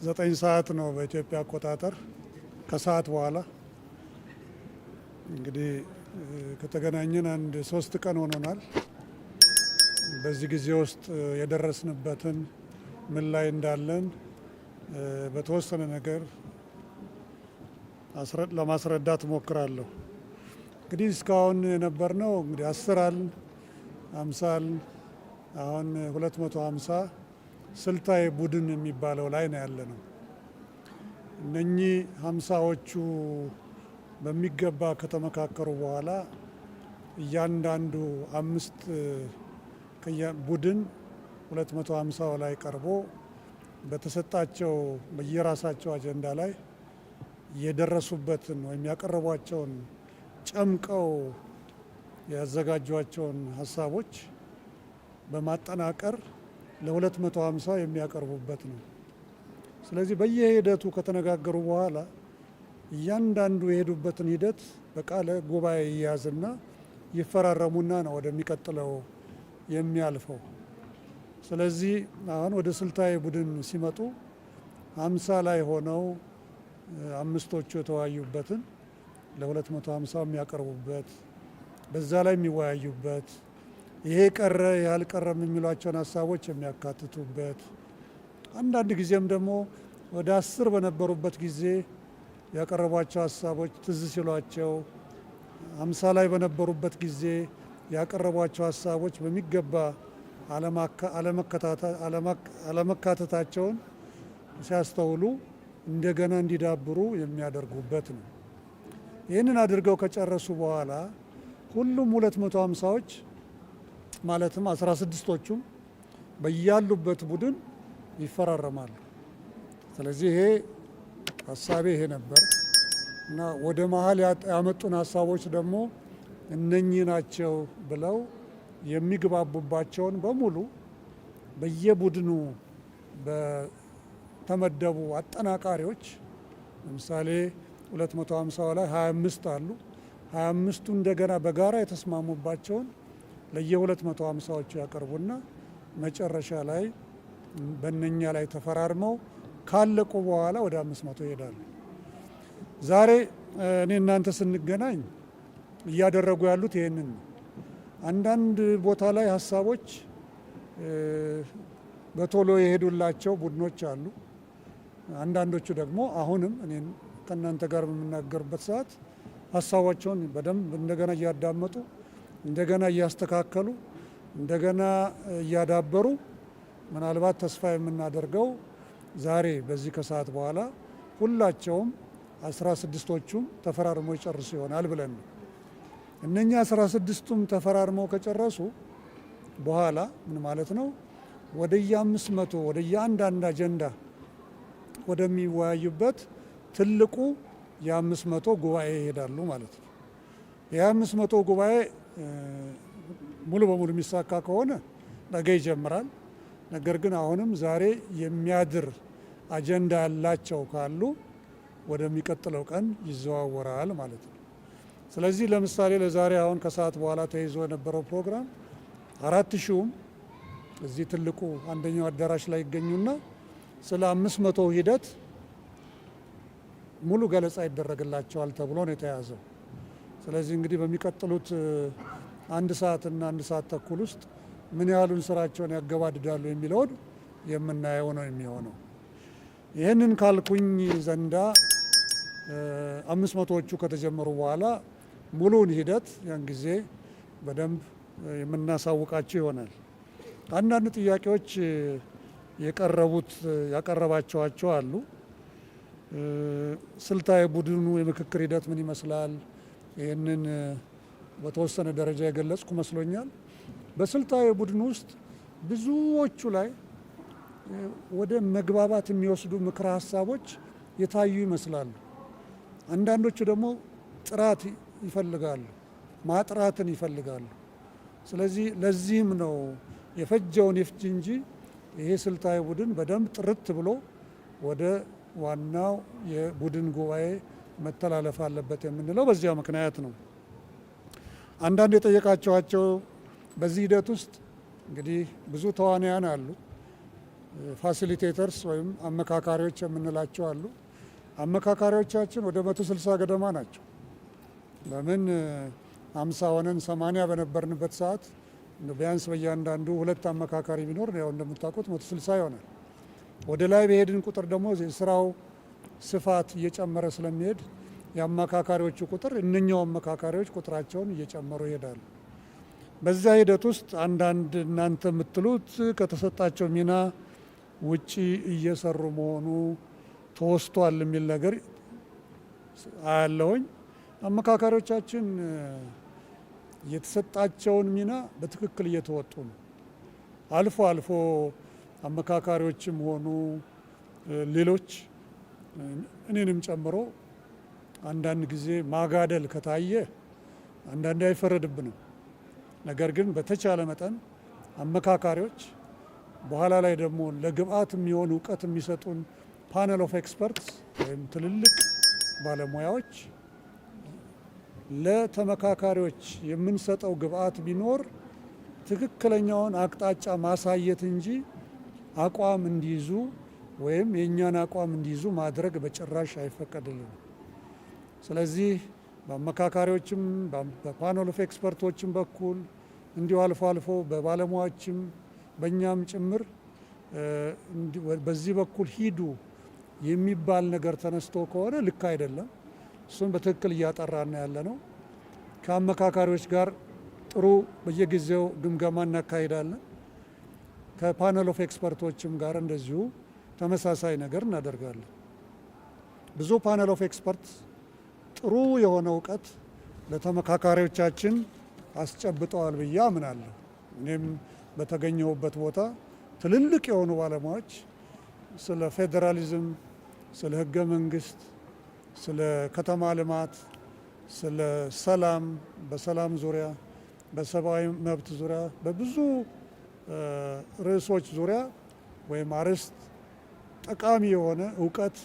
9 ሰዓት ነው በኢትዮጵያ አቆጣጠር ከሰዓት በኋላ። እንግዲህ ከተገናኘን አንድ 3 ቀን ሆኖናል። በዚህ ጊዜ ውስጥ የደረስንበትን፣ ምን ላይ እንዳለን በተወሰነ ነገር ለማስረዳት እሞክራለሁ። እንግዲህ እስካሁን የነበርነው እንግዲህ 10 አልን፣ 50 አልን፣ አሁን 250 ስልታዊ ቡድን የሚባለው ላይ ነው ያለነው። እነኚህ 50ዎቹ በሚገባ ከተመካከሩ በኋላ እያንዳንዱ አምስት ቡድን 250 ላይ ቀርቦ በተሰጣቸው በየራሳቸው አጀንዳ ላይ የደረሱበትን ወይም ያቀረቧቸውን፣ ጨምቀው ያዘጋጇቸውን ሀሳቦች በማጠናቀር ለ250 የሚያቀርቡበት ነው። ስለዚህ በየሂደቱ ከተነጋገሩ በኋላ እያንዳንዱ የሄዱበትን ሂደት በቃለ ጉባኤ ይያዝና ይፈራረሙና ነው ወደሚቀጥለው የሚያልፈው። ስለዚህ አሁን ወደ ስልታዊ ቡድን ሲመጡ 50 ላይ ሆነው አምስቶቹ የተወያዩበትን ለ250 የሚያቀርቡበት፣ በዛ ላይ የሚወያዩበት፣ ይሄ ቀረ ያልቀረም የሚሏቸውን ሀሳቦች የሚያካትቱበት፣ አንዳንድ ጊዜም ደግሞ ወደ 10 በነበሩበት ጊዜ ያቀረቧቸው ሀሳቦች ትዝ ሲሏቸው፣ 50 ላይ በነበሩበት ጊዜ ያቀረቧቸው ሀሳቦች በሚገባ አለመካተታቸውን ሲያስተውሉ እንደገና እንዲዳብሩ የሚያደርጉበት ነው። ይህንን አድርገው ከጨረሱ በኋላ ሁሉም 250ዎች፣ ማለትም 16ቶቹም በያሉበት ቡድን ይፈራረማሉ። ስለዚህ ይሄ ሀሳቤ ይሄ ነበር እና ወደ መሀል ያመጡን ሀሳቦች ደግሞ እነኚህ ናቸው ብለው የሚግባቡባቸውን በሙሉ በየቡድኑ በተመደቡ አጠናቃሪዎች፣ ለምሳሌ 250 ላይ 25 አሉ። 25ቱ እንደገና በጋራ የተስማሙባቸውን ለየ250ዎቹ ያቀርቡና መጨረሻ ላይ በእነኛ ላይ ተፈራርመው ካለቁ በኋላ ወደ 500 ይሄዳሉ። ዛሬ እኔ እናንተ ስንገናኝ እያደረጉ ያሉት ይህንን ነው። አንዳንድ ቦታ ላይ ሀሳቦች በቶሎ የሄዱላቸው ቡድኖች አሉ። አንዳንዶቹ ደግሞ አሁንም እኔን ከእናንተ ጋር በምናገርበት ሰዓት ሀሳባቸውን በደንብ እንደገና እያዳመጡ፣ እንደገና እያስተካከሉ፣ እንደገና እያዳበሩ፣ ምናልባት ተስፋ የምናደርገው ዛሬ በዚህ ከሰዓት በኋላ ሁላቸውም 16ቶቹም ተፈራርሞ ይጨርሱ ይሆናል ብለን ነው። እነኛ 16ቱም ተፈራርመው ከጨረሱ በኋላ ምን ማለት ነው? ወደየ 500፣ ወደየ አንዳንድ አጀንዳ ወደሚወያዩበት ትልቁ የ500 ጉባኤ ይሄዳሉ ማለት ነው። የ500 ጉባኤ ሙሉ በሙሉ የሚሳካ ከሆነ ነገ ይጀምራል። ነገር ግን አሁንም ዛሬ የሚያድር አጀንዳ ያላቸው ካሉ ወደሚቀጥለው ቀን ይዘዋወራል ማለት ነው። ስለዚህ ለምሳሌ ለዛሬ አሁን ከሰዓት በኋላ ተይዞ የነበረው ፕሮግራም 4,000ውም እዚህ ትልቁ አንደኛው አዳራሽ ላይ ይገኙና ስለ 500 ሂደት ሙሉ ገለጻ ይደረግላቸዋል ተብሎ ነው የተያዘው። ስለዚህ እንግዲህ በሚቀጥሉት አንድ ሰዓትና አንድ ሰዓት ተኩል ውስጥ ምን ያህሉን ስራቸውን ያገባድዳሉ የሚለውን የምናየው ነው የሚሆነው። ይህንን ካልኩኝ ዘንዳ 500ዎቹ ከተጀመሩ በኋላ ሙሉውን ሂደት ያን ጊዜ በደንብ የምናሳውቃቸው ይሆናል። አንዳንድ ጥያቄዎች የቀረቡት ያቀረባቸዋቸው አሉ። ስልታዊ ቡድኑ የምክክር ሂደት ምን ይመስላል? ይህንን በተወሰነ ደረጃ የገለጽኩ መስሎኛል። በስልታዊ ቡድን ውስጥ ብዙዎቹ ላይ ወደ መግባባት የሚወስዱ ምክረ ሀሳቦች የታዩ ይመስላሉ። አንዳንዶቹ ደግሞ ጥራት ይፈልጋሉ፣ ማጥራትን ይፈልጋሉ። ስለዚህ ለዚህም ነው የፈጀውን ይፍጅ እንጂ ይሄ ስልታዊ ቡድን በደንብ ጥርት ብሎ ወደ ዋናው የቡድን ጉባኤ መተላለፍ አለበት የምንለው በዚያ ምክንያት ነው። አንዳንድ የጠየቃቸዋቸው በዚህ ሂደት ውስጥ እንግዲህ ብዙ ተዋንያን አሉ። Facilitators ወይም አመካካሪዎች የምንላቸው አሉ። አመካካሪዎቻችን ወደ 160 ገደማ ናቸው። ለምን 50 ሆነን 80 በነበርንበት ሰዓት ቢያንስ በእያንዳንዱ ሁለት አመካካሪ ቢኖር ያው እንደምታውቁት 160 ይሆናል። ወደ ላይ በሄድን ቁጥር ደግሞ የስራው ስፋት እየጨመረ ስለሚሄድ የአመካካሪዎቹ ቁጥር እነኛው አመካካሪዎች ቁጥራቸውን እየጨመሩ ይሄዳሉ። በዛ ሂደት ውስጥ አንዳንድ እናንተ የምትሉት ከተሰጣቸው ሚና ውጪ እየሰሩ መሆኑ ተወስቷል የሚል ነገር አያለሁኝ። አመካካሪዎቻችን የተሰጣቸውን ሚና በትክክል እየተወጡ ነው። አልፎ አልፎ አመካካሪዎችም ሆኑ ሌሎች እኔንም ጨምሮ አንዳንድ ጊዜ ማጋደል ከታየ አንዳንዴ አይፈረድብንም። ነገር ግን በተቻለ መጠን አመካካሪዎች በኋላ ላይ ደግሞ ለግብአት የሚሆን እውቀት የሚሰጡን panel of experts ወይም ትልልቅ ባለሙያዎች ለተመካካሪዎች የምንሰጠው ግብአት ቢኖር ትክክለኛውን አቅጣጫ ማሳየት እንጂ አቋም እንዲይዙ ወይም የእኛን አቋም እንዲይዙ ማድረግ በጭራሽ አይፈቀድልንም። ስለዚህ በአመካካሪዎችም በ panel of expert ኦችም በኩል እንዲሁ አልፎ አልፎ በባለሙያዎችም በእኛም ጭምር በዚህ በኩል ሂዱ የሚባል ነገር ተነስቶ ከሆነ ልክ አይደለም። እሱን በትክክል እያጠራን ያለ ነው። ከአመካካሪዎች ጋር ጥሩ በየጊዜው ግምገማ እናካሂዳለን። ከ panel of expert ኦችም ጋር እንደዚሁ ተመሳሳይ ነገር እናደርጋለን። ብዙ panel of expert ጥሩ የሆነ እውቀት ለተመካካሪዎቻችን አስጨብጠዋል ብዬ አምናለሁ። እኔም በተገኘሁበት ቦታ ትልልቅ የሆኑ ባለሙያዎች ስለ ፌዴራሊዝም፣ ስለ ህገ መንግስት፣ ስለ ከተማ ልማት፣ ስለ ሰላም፣ በሰላም ዙሪያ፣ በሰብአዊ መብት ዙሪያ፣ በብዙ ርዕሶች ዙሪያ ወይም አርዕስት ጠቃሚ የሆነ እውቀት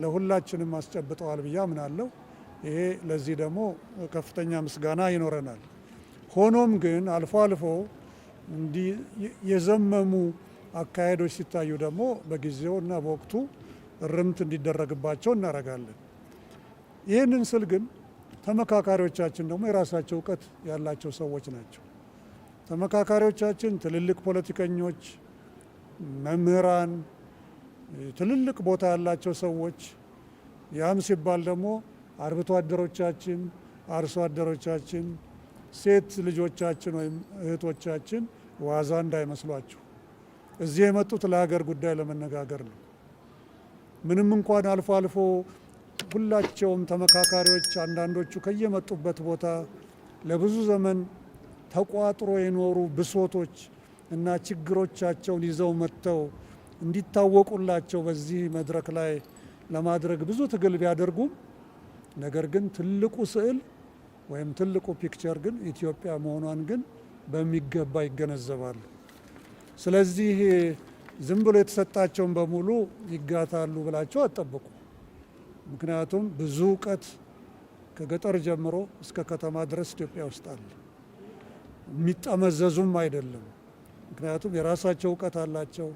ለሁላችንም አስጨብጠዋል ብዬ አምናለሁ። ይሄ ለዚህ ደግሞ ከፍተኛ ምስጋና ይኖረናል። ሆኖም ግን አልፎ አልፎ እንዲህ የዘመሙ አካሄዶች ሲታዩ ደግሞ በጊዜው እና በወቅቱ እርምት እንዲደረግባቸው እናደርጋለን። ይህንን ስል ግን ተመካካሪዎቻችን ደግሞ የራሳቸው እውቀት ያላቸው ሰዎች ናቸው። ተመካካሪዎቻችን ትልልቅ ፖለቲከኞች፣ መምህራን፣ ትልልቅ ቦታ ያላቸው ሰዎች፣ ያም ሲባል ደግሞ አርብቶ አደሮቻችን፣ አርሶ አደሮቻችን፣ ሴት ልጆቻችን ወይም እህቶቻችን ዋዛ እንዳይመስሏችሁ። እዚህ የመጡት ለሀገር ጉዳይ ለመነጋገር ነው። ምንም እንኳን አልፎ አልፎ ሁላቸውም ተመካካሪዎች አንዳንዶቹ ከየመጡበት ቦታ ለብዙ ዘመን ተቋጥሮ የኖሩ ብሶቶች እና ችግሮቻቸውን ይዘው መጥተው እንዲታወቁላቸው በዚህ መድረክ ላይ ለማድረግ ብዙ ትግል ቢያደርጉም ነገር ግን ትልቁ ስዕል ወይም ትልቁ picture ግን ኢትዮጵያ መሆኗን ግን በሚገባ ይገነዘባሉ። ስለዚህ ዝም ብሎ የተሰጣቸውን በሙሉ ይጋታሉ ብላችሁ አትጠብቁ። ምክንያቱም ብዙ እውቀት ከገጠር ጀምሮ እስከ ከተማ ድረስ ኢትዮጵያ ውስጥ አለ። የሚጠመዘዙም አይደለም። ምክንያቱም የራሳቸው እውቀት አላቸው፣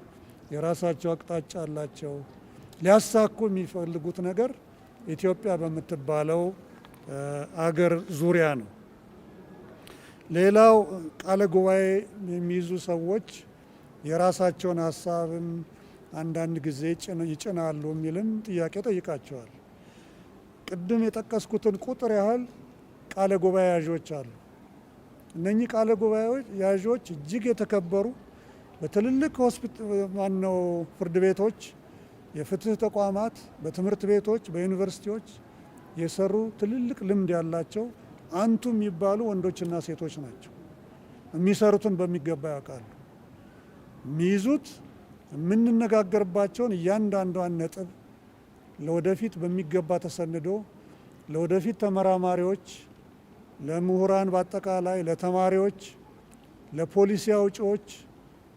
የራሳቸው አቅጣጫ አላቸው። ሊያሳኩ የሚፈልጉት ነገር ኢትዮጵያ በምትባለው አገር ዙሪያ ነው። ሌላው ቃለ ጉባኤ የሚይዙ ሰዎች የራሳቸውን ሀሳብም አንዳንድ ጊዜ ይጭናሉ የሚልም ጥያቄ ጠይቃቸዋል። ቅድም የጠቀስኩትን ቁጥር ያህል ቃለ ጉባኤ ያዦች አሉ። እነኚህ ቃለ ጉባኤ ያዦች እጅግ የተከበሩ በትልልቅ ማነው ፍርድ ቤቶች፣ የፍትህ ተቋማት፣ በትምህርት ቤቶች፣ በዩኒቨርሲቲዎች የሰሩ ትልልቅ ልምድ ያላቸው አንቱ የሚባሉ ወንዶችና ሴቶች ናቸው። የሚሰሩትን በሚገባ ያውቃሉ። የሚይዙት የምንነጋገርባቸውን እያንዳንዷን ነጥብ ለወደፊት በሚገባ ተሰንዶ ለወደፊት ተመራማሪዎች፣ ለምሁራን፣ በአጠቃላይ ለተማሪዎች፣ ለፖሊሲ አውጪዎች፣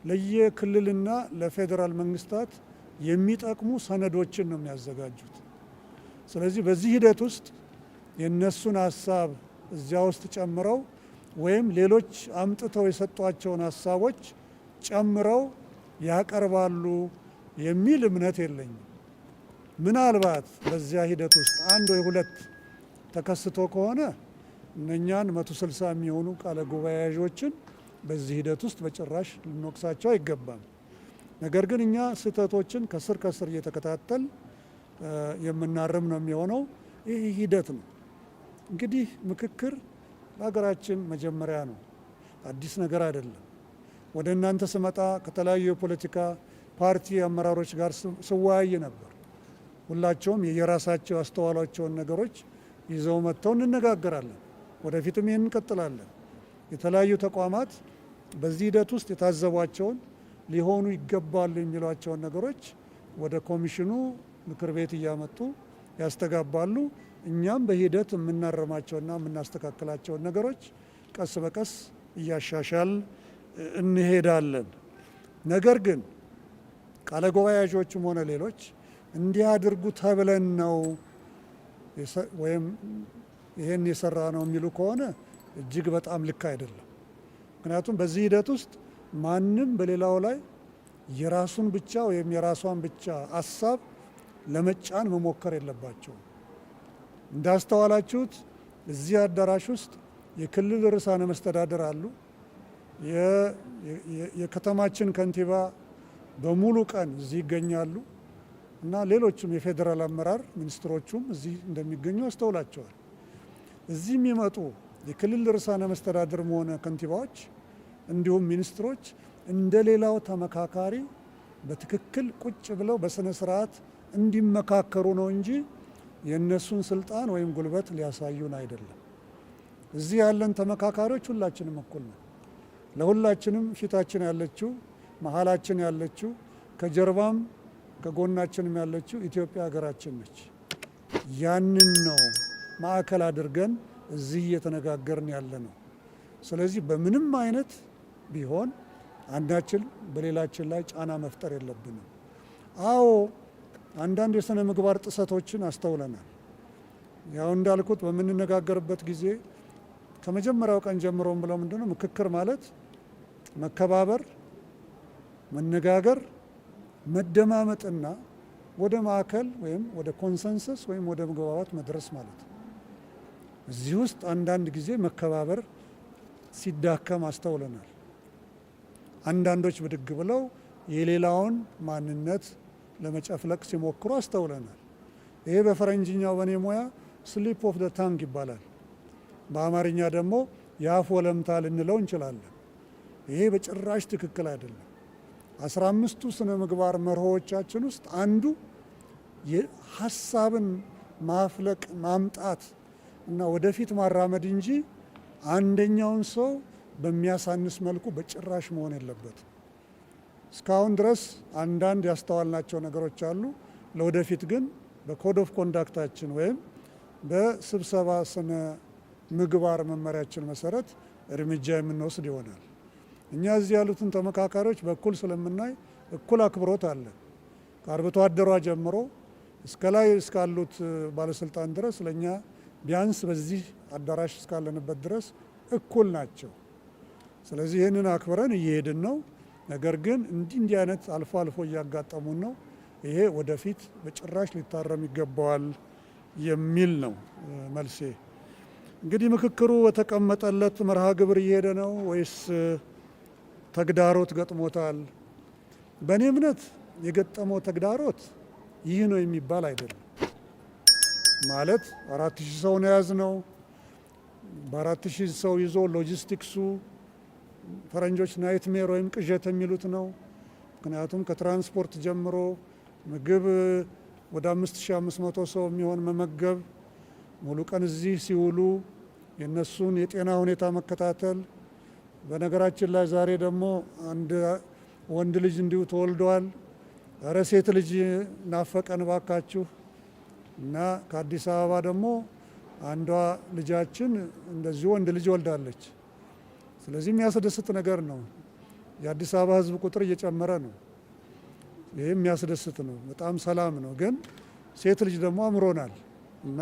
ለየክልልና ለፌዴራል መንግስታት የሚጠቅሙ ሰነዶችን ነው የሚያዘጋጁት። ስለዚህ በዚህ ሂደት ውስጥ የእነሱን ሀሳብ እዚያ ውስጥ ጨምረው ወይም ሌሎች አምጥተው የሰጧቸውን ሀሳቦች ጨምረው ያቀርባሉ የሚል እምነት የለኝም። ምናልባት በዚያ ሂደት ውስጥ አንድ ወይ ሁለት ተከስቶ ከሆነ እነኛን 160 የሚሆኑ ቃለ ጉባኤ ያዦችን በዚህ ሂደት ውስጥ በጭራሽ ልንወቅሳቸው አይገባም። ነገር ግን እኛ ስህተቶችን ከስር ከስር እየተከታተል የምናርም ነው የሚሆነው። ይህ ሂደት ነው። እንግዲህ ምክክር ለሀገራችን መጀመሪያ ነው፣ አዲስ ነገር አይደለም። ወደ እናንተ ስመጣ ከተለያዩ የፖለቲካ ፓርቲ አመራሮች ጋር ስወያይ ነበር። ሁላቸውም የየራሳቸው ያስተዋሏቸውን ነገሮች ይዘው መጥተው እንነጋገራለን። ወደፊትም ይህን እንቀጥላለን። የተለያዩ ተቋማት በዚህ ሂደት ውስጥ የታዘቧቸውን ሊሆኑ ይገባሉ የሚሏቸውን ነገሮች ወደ ኮሚሽኑ ምክር ቤት እያመጡ ያስተጋባሉ። እኛም በሂደት የምናረማቸውና የምናስተካክላቸውን ነገሮች ቀስ በቀስ እያሻሻል እንሄዳለን። ነገር ግን ቃለ ጉባኤ ያዦችም ሆነ ሌሎች እንዲህ አድርጉ ተብለን ነው ወይም ይሄን የሰራ ነው የሚሉ ከሆነ እጅግ በጣም ልክ አይደለም። ምክንያቱም በዚህ ሂደት ውስጥ ማንም በሌላው ላይ የራሱን ብቻ ወይም የራሷን ብቻ ሀሳብ ለመጫን መሞከር የለባቸውም። እንዳስተዋላችሁት እዚህ አዳራሽ ውስጥ የክልል ርዕሳነ መስተዳድር አሉ። የከተማችን ከንቲባ በሙሉ ቀን እዚህ ይገኛሉ እና ሌሎችም የፌዴራል አመራር ሚኒስትሮቹም እዚህ እንደሚገኙ አስተውላቸዋል። እዚህ የሚመጡ የክልል ርዕሳነ መስተዳድርም ሆነ ከንቲባዎች እንዲሁም ሚኒስትሮች እንደ ሌላው ተመካካሪ በትክክል ቁጭ ብለው በስነ ስርዓት እንዲመካከሩ ነው እንጂ የእነሱን ስልጣን ወይም ጉልበት ሊያሳዩን አይደለም። እዚህ ያለን ተመካካሪዎች ሁላችንም እኩል ነው። ለሁላችንም ፊታችን ያለችው፣ መሀላችን ያለችው፣ ከጀርባም ከጎናችንም ያለችው ኢትዮጵያ ሀገራችን ነች። ያንን ነው ማዕከል አድርገን እዚህ እየተነጋገርን ያለ ነው። ስለዚህ በምንም አይነት ቢሆን አንዳችን በሌላችን ላይ ጫና መፍጠር የለብንም። አዎ፣ አንዳንድ የሥነ ምግባር ጥሰቶችን አስተውለናል። ያው እንዳልኩት በምንነጋገርበት ጊዜ ከመጀመሪያው ቀን ጀምሮም ብለው ምንድነው ምክክር ማለት መከባበር፣ መነጋገር፣ መደማመጥና ወደ ማዕከል ወይም ወደ consensus ወይም ወደ መግባባት መድረስ ማለት ነው። እዚህ ውስጥ አንዳንድ ጊዜ መከባበር ሲዳከም አስተውለናል። አንዳንዶች ብድግ ብለው የሌላውን ማንነት ለመጨፍለቅ ሲሞክሩ አስተውለናል። ይሄ በፈረንጅኛው በኔ ሙያ slip of the tongue ይባላል። በአማርኛ ደግሞ የአፍ ወለምታ ልንለው እንችላለን። ይሄ በጭራሽ ትክክል አይደለም። 15ቱ ስነ ምግባር መርሆዎቻችን ውስጥ አንዱ ሀሳብን ማፍለቅ፣ ማምጣት እና ወደፊት ማራመድ እንጂ አንደኛውን ሰው በሚያሳንስ መልኩ በጭራሽ መሆን የለበትም። እስካሁን ድረስ አንዳንድ ያስተዋልናቸው ነገሮች አሉ። ለወደፊት ግን በ code of conduct ኣችን ወይም በስብሰባ ስነ ምግባር መመሪያችን መሰረት እርምጃ የምንወስድ ይሆናል። እኛ እዚህ ያሉትን ተመካካሪዎች በእኩል ስለምናይ እኩል አክብሮት አለን። ከአርብቶ አደሯ ጀምሮ እስከ ላይ እስካሉት ባለስልጣን ድረስ ለእኛ ቢያንስ በዚህ አዳራሽ እስካለንበት ድረስ እኩል ናቸው። ስለዚህ ይህንን አክብረን እየሄድን ነው። ነገር ግን እንዲህ እንዲህ አይነት አልፎ አልፎ እያጋጠሙን ነው። ይሄ ወደፊት በጭራሽ ሊታረም ይገባዋል የሚል ነው መልሴ። እንግዲህ ምክክሩ በተቀመጠለት መርሃ ግብር እየሄደ ነው ወይስ ተግዳሮት ገጥሞታል? በእኔ እምነት የገጠመው ተግዳሮት ይህ ነው የሚባል አይደለም። ማለት 4,000 ሰው ነው የያዝነው። በ4,000 ሰው ይዞ ሎጂስቲክሱ ፈረንጆች nightmare ወይም ቅዠት የሚሉት ነው። ምክንያቱም ከትራንስፖርት ጀምሮ ምግብ ወደ 5500 ሰው የሚሆን መመገብ፣ ሙሉ ቀን እዚህ ሲውሉ የእነሱን የጤና ሁኔታ መከታተል። በነገራችን ላይ ዛሬ ደግሞ አንድ ወንድ ልጅ እንዲሁ ተወልደዋል። እረ ሴት ልጅ ናፈቀን ባካችሁ። እና ከአዲስ አበባ ደግሞ አንዷ ልጃችን እንደዚሁ ወንድ ልጅ ወልዳለች። ስለዚህ የሚያስደስት ነገር ነው። የአዲስ አበባ ሕዝብ ቁጥር እየጨመረ ነው። ይህ የሚያስደስት ነው። በጣም ሰላም ነው። ግን ሴት ልጅ ደግሞ አምሮናል እና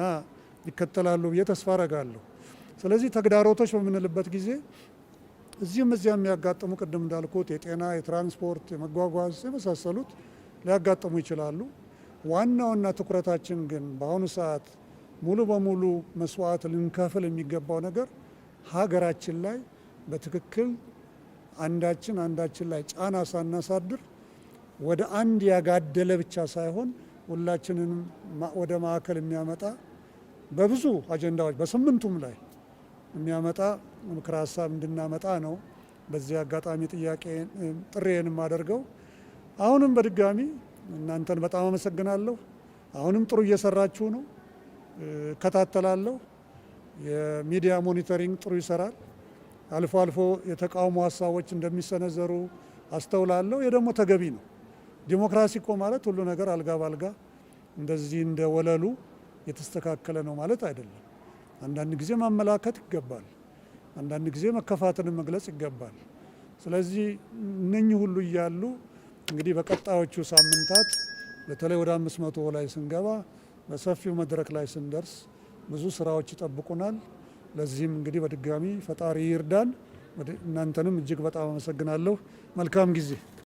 ይከተላሉ ብዬ ተስፋ አረጋለሁ። ስለዚህ ተግዳሮቶች በምንልበት ጊዜ እዚህም እዚያ የሚያጋጥሙ ቅድም እንዳልኩት የጤና፣ የትራንስፖርት፣ የመጓጓዝ የመሳሰሉት ሊያጋጥሙ ይችላሉ። ዋናውና ትኩረታችን ግን በአሁኑ ሰዓት ሙሉ በሙሉ መስዋዕት ልንከፍል የሚገባው ነገር ሀገራችን ላይ በትክክል አንዳችን አንዳችን ላይ ጫና ሳናሳድር ወደ አንድ ያጋደለ ብቻ ሳይሆን ሁላችንንም ወደ ማዕከል የሚያመጣ፣ በብዙ አጀንዳዎች በስምንቱም ላይ የሚያመጣ ምክረ ሀሳብ እንድናመጣ ነው። በዚህ አጋጣሚ ጥያቄ ጥሪዬን የማደርገው። አሁንም በድጋሚ እናንተን በጣም አመሰግናለሁ። አሁንም ጥሩ እየሰራችሁ ነው፣ እከታተላለሁ። የሚዲያ monitoring ጥሩ ይሰራል። አልፎ አልፎ የተቃውሞ ሀሳቦች እንደሚሰነዘሩ አስተውላለሁ። ይህ ደግሞ ተገቢ ነው። ዲሞክራሲ እኮ ማለት ሁሉ ነገር አልጋ ባልጋ እንደዚህ እንደ ወለሉ የተስተካከለ ነው ማለት አይደለም። አንዳንድ ጊዜ ማመላከት ይገባል። አንዳንድ ጊዜ መከፋትንም መግለጽ ይገባል። ስለዚህ እነኚህ ሁሉ እያሉ እንግዲህ በቀጣዮቹ ሳምንታት በተለይ ወደ 500 ላይ ስንገባ፣ በሰፊው መድረክ ላይ ስንደርስ ብዙ ስራዎች ይጠብቁናል። ለዚህም እንግዲህ በድጋሚ ፈጣሪ ይርዳን። እናንተንም እጅግ በጣም አመሰግናለሁ። መልካም ጊዜ።